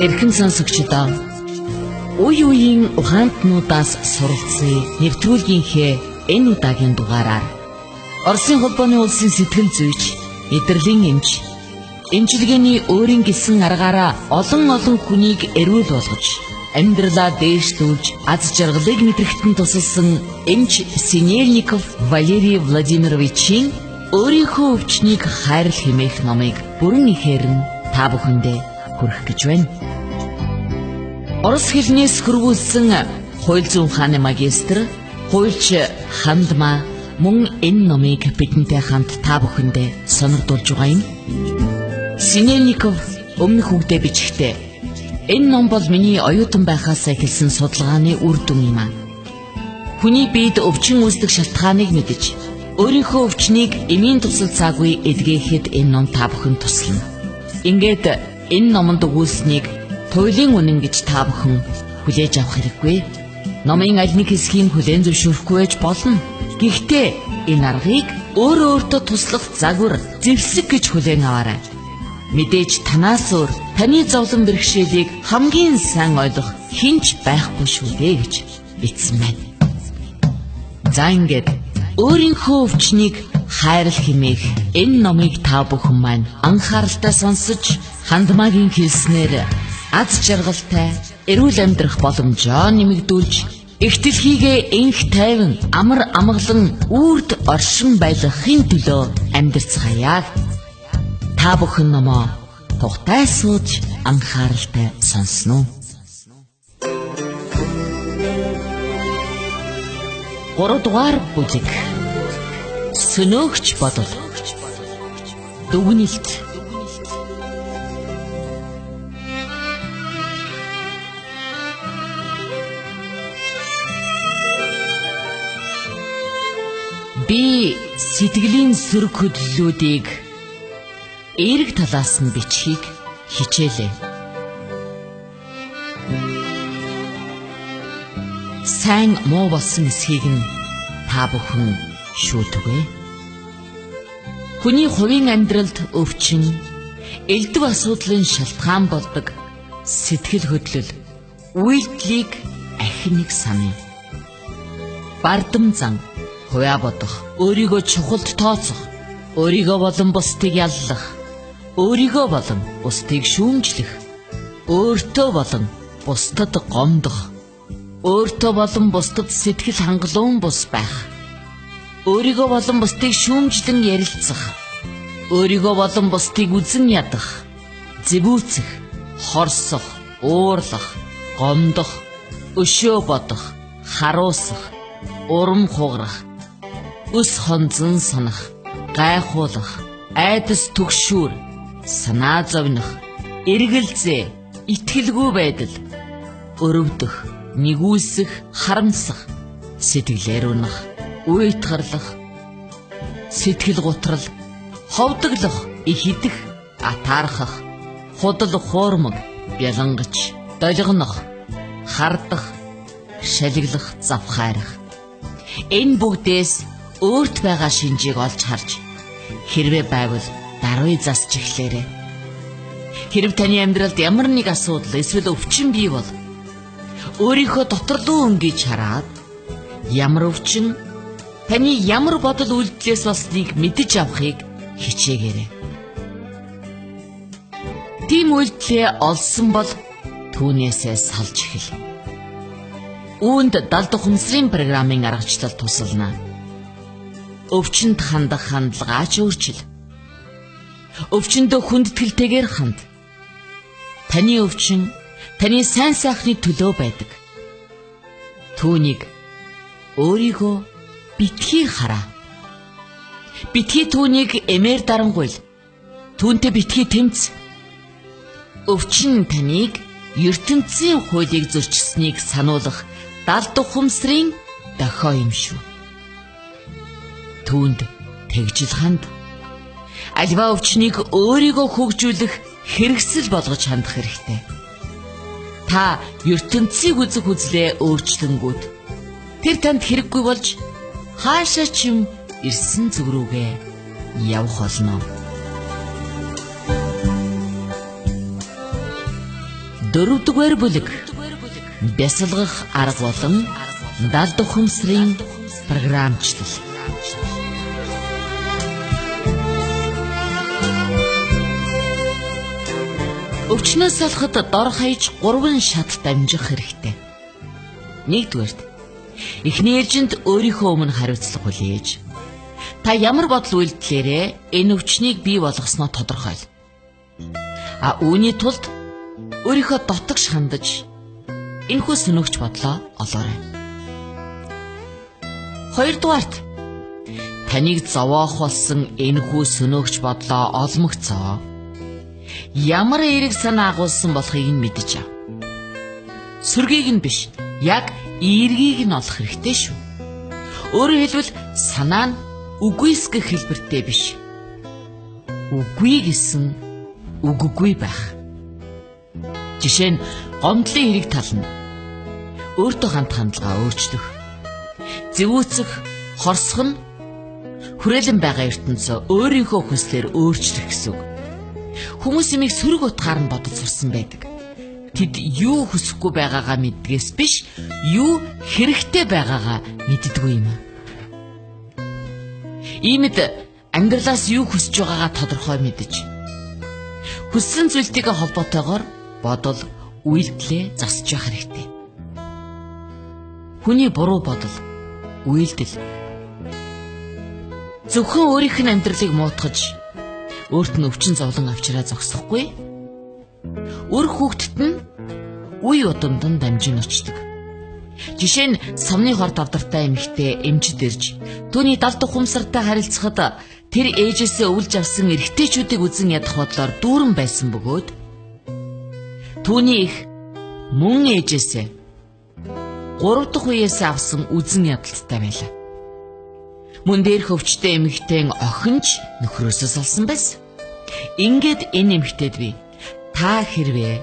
Эрхэм сонсогчдоо, үе үеийн ухаантнуудаас суралцъя нэвтрүүлгийнхээ энэ удаагийн дугаараар Оросын холбооны улсын сэтгэл зүйч, мэдрэлийн эмч, эмчилгээний өөрийн гэсэн аргаараа олон олон хүнийг эрүүл болгож, амьдралаа дээшлүүлж, аз жаргалыг мэдрэхэд нь тусалсан эмч Синельников Валерий Владимировичийн өөрийнхөө өвчнийг хайрл хэмээх номыг бүрэн ихээр нь та бүхэндээ хүргэх гэж байна. Орос хэлнээс хөрвүүлсэн хууль зүйн ухааны магистр, хуульч Хандма мөн энэ номыг бидэнтэй хамт та бүхэндээ сонирдуулж байгаа юм. Синельников өмнөх үгдээ бичгтээ энэ ном бол миний оюутан байхаас эхэлсэн судалгааны үр дүн юм аа. Хүний биед өвчин үүсдэг шалтгааныг мэдэж, өөрийнхөө өвчнийг эмийн тусалцаагүй эдгээхэд энэ ном та бүхэн туслана. Ингээд энэ номонд өгүүлсэнийг туйлын үнэн гэж та бүхэн хүлээж авах хэрэггүй. Номын аль нэг хэсгийг хүлээн зөвшөөрөхгүй байж болно. Гэхдээ энэ аргыг өөрөө өөртөө туслах загвар, зэвсэг гэж хүлээн аваарай. Мэдээж танаас өөр таны зовлон бэрхшээлийг хамгийн сайн ойлгох хэн ч байхгүй шүү дээ гэж бичсэн байна. За ингээд өөрийнхөө өвчнийг хайрл хэмээх энэ номыг та бүхэн маань анхааралтай сонсож, Хандмагийн хэлснээр аз жаргалтай эрүүл амьдрах боломжоо нэмэгдүүлж, эх дэлхийгээ энх тайван амар амгалан үрд оршин байлгахын төлөө амьдарцгаая. Та бүхэн номоо тухтай сууж анхааралтай сонсно уу? 3 дугаар бүлэг. Сөнөөгч бодол. Дүгнэлт. Би сэтгэлийн сөрөг хөдлөлүүдийг эерэг талаас нь бичхийг хичээлээ. Сайн муу болсон эсхийг нь та бүхэн шүүтгвэ. Хүний хувийн амьдралд өвчин, элдв асуудлын шалтгаан болдог сэтгэл хөдлөл, үйлдэлийг ахин нэг саная. Бардам зан, хувиа бодох, өөрийгөө чухалд тооцох, өөрийгөө болон бусдыг яллах, өөрийгөө болон бусдыг шүүмжлэх, өөртөө болон бусдад гомдох, өөртөө болон бусдад сэтгэл хангалуун бус байх, өөрийгөө болон бусдыг шүүмжлэн ярилцах, өөрийгөө болон бусдыг үзэн ядах, зэвүүцэх, хорсох, уурлах, гомдох, өшөө бодох, харуусах, урам хугарах, өс хонзон санах, гайхуулах, айдас түгшүүр, санаа зовних, эргэлзээ, итгэлгүй байдал, өрөвдөх, нэгүүлсэх, харамсах, сэтгэлээр унах, уйтгарлах, сэтгэл гутрал, ховдоглох, их идэх, атаархах, худал хуурмаг, бялангаж, долгонох, хардах, шалиглах, завхаарах. Энэ бүгдээс өөрт байгаа шинжийг олж харж, хэрвээ байвал даруй засч эхлээрэй. Хэрв таны амьдралд ямар нэг асуудал эсвэл өвчин бий бол өөрийнхөө дотор руу өнгөж хараад ямар өвчин таны ямар бодол үйлдэлээс болсныг мэдэж авахыг хичээгээрэй. Тийм үйлдэлээ олсон бол түүнээсээ салж эхэл. Үүнд далд ухамсарын программын аргачлал тусална. Өвчнөд хандах хандлагаа ч өөрчил. Өвчнөдөө хүндэтгэлтэйгээр ханд. Таны өвчин таны сайн сайхны төлөө байдаг. Түүнийг өөрийгөө битгий хараа. Битгий түүнийг эмээр дарангуйл. Түүнтэй битгий тэмц. Өвчин таныг ертөнцийн хуулийг зөрчсөнийг сануулах далд ухамсарын дохио юм шүү. Түүнд тэгжил ханд. Альва өвчнийг өөрийгөө хөгжүүлэх хэрэгсэл болгож хандах хэрэгтэй. Та ертөнцийг үзэх үзлээ өөрчлөнгүүд тэр танд хэрэггүй болж хаашаа ч юм ирсэн зүг рүүгээ явах болно. Дөрөвдүгээр бүлэг. Бясалгах арга болон далд ухамсарын програмчлал. Өвчнөөс салахад дор хаяж 3 шат дамжих хэрэгтэй. Нэгдүгээрт, эхний ээлжинд өөрийнхөө өмнө хариуцлага хүлээж, та ямар бодол үйлдэлээрээ энэ өвчнийг бий болгосноо тодорхойл. А үүний тулд өөрийнхөө дотогш хандаж энэхүү сөнөөгч бодлоо олоорой. Хоёрдугаарт, таныг зовоох болсон энэхүү сөнөөгч бодлоо олмогцоо ямар эерэг санаа агуулсан болохыг нь мэдэж ав. Сөргийг нь биш, яг эергийг нь олох хэрэгтэй шүү. Өөрөөр хэлбэл санаа нь үгүйсгэх хэлбэртэй биш. Үгүй гэсэн үггүй байх. Жишээ нь гомдлын хэрэг тал нь өөртөө хандах хандлагаа өөрчлөх. Зэвүүцэх, хорсох нь хүрээлэн байгаа ертөнцөө өөрийнхөө хүслээр өөрчлөх гэсэн үг. Хүмүүс юмыг сөрөг утгаар нь бодож сурсан байдаг. Тэд юу хүсэхгүй байгаагаа мэддгээс биш, юу хэрэгтэй байгаагаа мэддэггүй юм. Иймд амьдралаас юу хүсэж байгаагаа тодорхой мэдэж, хүссэн зүйлтэйгээ холбоотойгоор бодол, үйлдэлээ засаж явах хэрэгтэй. Хүний буруу бодол, үйлдэл зөвхөн өөрийнх нь амьдралыг муутгаж, өөрт нь өвчин зовлон авчираа зогсохгүй. Үр хүүхдэд нь үе удамд нь дамжин очдог. Жишээ нь савны хор давдартай эмэгтэй эмчид ирж түүний далд ухамсартай харилцахад тэр ээжээсээ өвлж авсан эрэгтэйчүүдийг үзэн ядах бодлоор дүүрэн байсан бөгөөд түүний их мөн ээжээсээ 3 дахь үеэс авсан үзэн ядалттай байлаа. Мөн дээрх өвчтэй эмэгтэй охин ч нөхрөөсөө салсан байсан. Ингээд энэ эмэгтэйд би та хэрвээ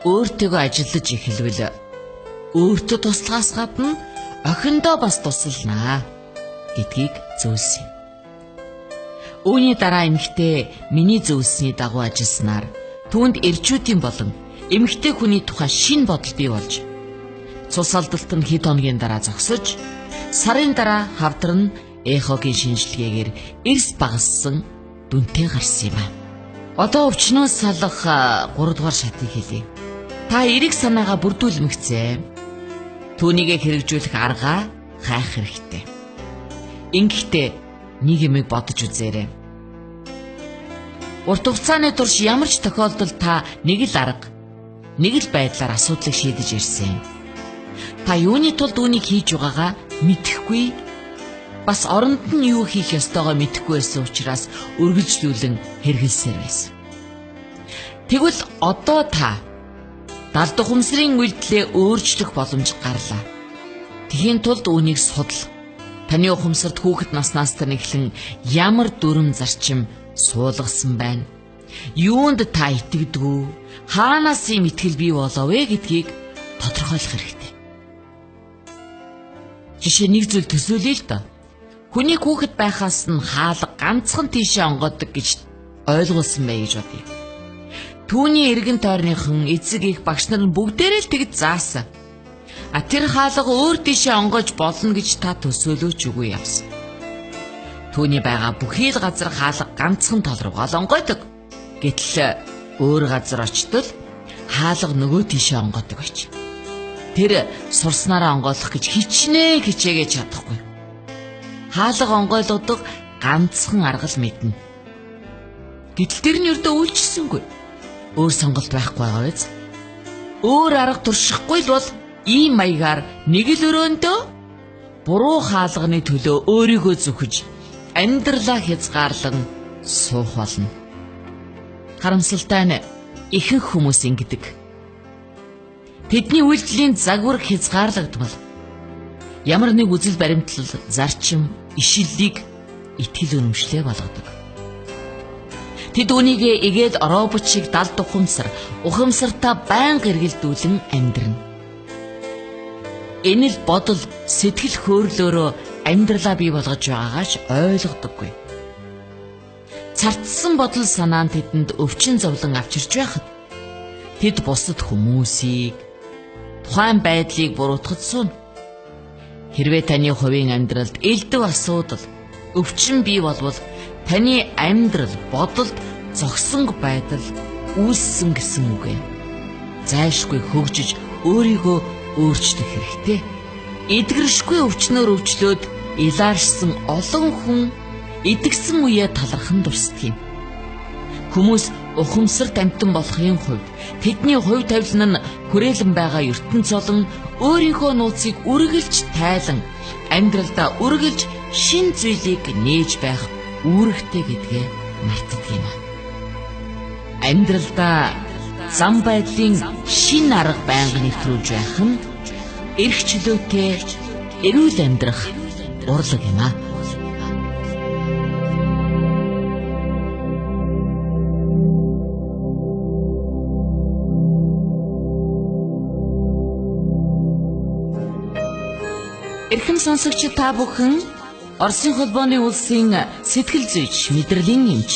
өөртөөгөө ажиллаж эхэлвэл өөртөө туслахаас гадна охиндоо бас тусалнаа гэдгийг зөвлөсөн юм. Үүний дараа эмэгтэй миний зөвлөсний дагуу ажилласнаар түүнд эрчүүдийн болон эмэгтэй хүний тухай шинэ бодол бий болж цус алдалт нь хэд хоногийн дараа зогсож сарын дараа хавдар нь эхогийн шинжилгээгээр эрс багассан дүнтэй гарсан юм а. Одоо өвчнөөс салах 3 дугаар шатыг хэлье. Та эерэг санаагаа бүрдүүлмэгцээ. Түүнийгээ хэрэгжүүлэх аргаа хайх хэрэгтэй. Ингэхдээ нэг юмыг бодож үзээрэй. Урт хугацааны турш ямар ч тохиолдолд та нэг л арга, нэг л байдлаар асуудлыг шийдэж ирсэн. Та юуны тулд үүнийг хийж байгаагаа мэдэхгүй, бас оронд нь юу хийх ёстойгоо мэдэхгүй байсан учраас үргэлжлүүлэн хэрэглэсээр байсан. Тэгвэл одоо та далд ухамсарын үйлдэлээ өөрчлөх боломж гарлаа. Тэхийн тулд үүнийг судал. Таны ухамсарт хүүхэд наснаас тань эхлэн ямар дүрм зарчим суулгасан байна? Юунд та итгэдэг үү? Хаанаас ийм итгэл бий болов вэ гэдгийг тодорхойлох хэрэгтэй. Жишээ нэг зүйл төсөөлье л доо. Хүний хүүхэд байхаас нь хаалга ганцхан тийшээ онгойдог гэж ойлгуулсан бай гэж бодъё. Түүний эргэн тойрныхан эцэг их багш нар нь бүгдээрээ л тэгж заасан. А тэр хаалга өөр тийшээ онгойж болно гэж та төсөөлөөч үгүй явсан. Түүний байгаа бүхий л газар хаалга ганцхан тал руугаа л онгойдог. Гэтэл өөр газар очтол хаалга нөгөө тийшээ онгойдог байж. Тэр сурснараа онгойлох гэж хичнээн хичээгээ чадахгүй. Хаалга онгойлгодог ганцхан арга л мэднэ. Гэтэл тэр нь ердөө үйлчилсэнгүй. Өөр сонголт байхгүй байгаа биз? Өөр арга туршихгүй л бол ийм маягаар нэг л өрөөндөө буруу хаалганы төлөө өөрийгөө зүхэж амьдралаа хязгаарлан суух болно. Харамсалтай нь ихэнх хүмүүс ингэдэг. Тэдний үйлдэлийн загвар хязгаарлагдмал. Ямар нэг үзэл баримтлал, зарчим, ишиллийг итгэл үнэмшлээ болгодог. Тэд үүнийг эгээд робот шиг далд ухамсар, ухамсартаа байнга эргэлдүүлэн амьдрна. Энэ л бодол, сэтгэл хөдлөлөөрөө амьдралаа бий болгож байгаагаа ч ойлгодоггүй. Цартсан бодол санаа нь тэдэнд өвчин зовлон авчирч байхад Тэд бусад хүмүүсийг тухайн байдлыг буруутгаж сууна. Хэрвээ таны хувийн амьдралд элдэв асуудал, өвчин бий болвол таны амьдрал, бодолд зогсонг байдал үүссэн гэсэн үг ээ. Зайлшгүй хөгжиж өөрийгөө өөрчлөх хэрэгтэй. Эдгэршгүй өвчнөөр өвчлөөд илааршсан олон хүн эдгсэн үеэ талархан дурсдаг юм. Хүмүүс ухамсарт амьтан болохын хувьд тэдний хувь тавилан нь хүрээлэн байгаа ертөнц болон өөрийнхөө нууцыг үргэлж тайлан амьдралдаа үргэлж шин зүйлийг нээж байх үүрэгтэй гэдгээ мартдаг юм. Амьдралдаа зам байдлын шин арга байнга нэвтрүүлж байх нь эрх чөлөөтэй эрүүл амьдрах урлаг юм аа. Эрхэм сонсогч та бүхэн Оросын холбооны улсын сэтгэл зүйч, мэдрэлийн эмч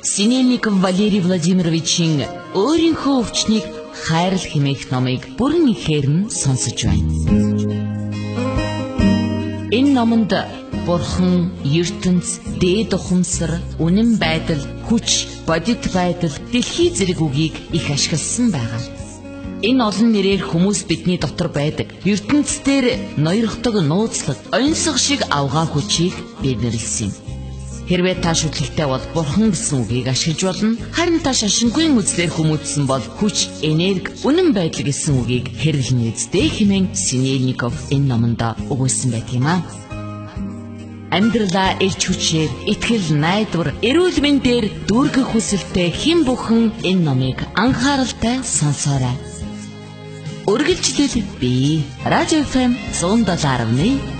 Синельников Валерий Владимировичийн өөрийнхөө өвчнийг хайрл хэмээх номыг бүрэн ихээр нь сонсож байна. Энэ номонд бурхан, ертөнц, дээд ухамсар, үнэн байдал, хүч, бодит байдал, дэлхий зэрэг үгийг их ашигласан байгаа. Энэ олон нэрээр хүмүүс бидний дотор байдаг. ертөнц дээр ноёрхдог нууцлаг, оньсго шиг авгаа хүчийг бид нэрлсэн юм. Хэрвээ та шүтлэгтэй бол бурхан гэсэн үгийг ашиглаж болно. Харин та шашингүй үзлээр хүмүүжсэн бол хүч, энерги, үнэн байдал гэсэн үгийг хэрэглэнэ үсттэй хэмээн Синельников энэ номонд өгүүлсэн байдаг юм аа. Амьдралаа элч хүчээр, итгэл, найдвар, эрүүл мэндээр дүүргэх хүсэлтэй хэн бүхэн энэ номыг анхааралтай сонсоорой. Үргэлжлэл би Радио FM 107.5.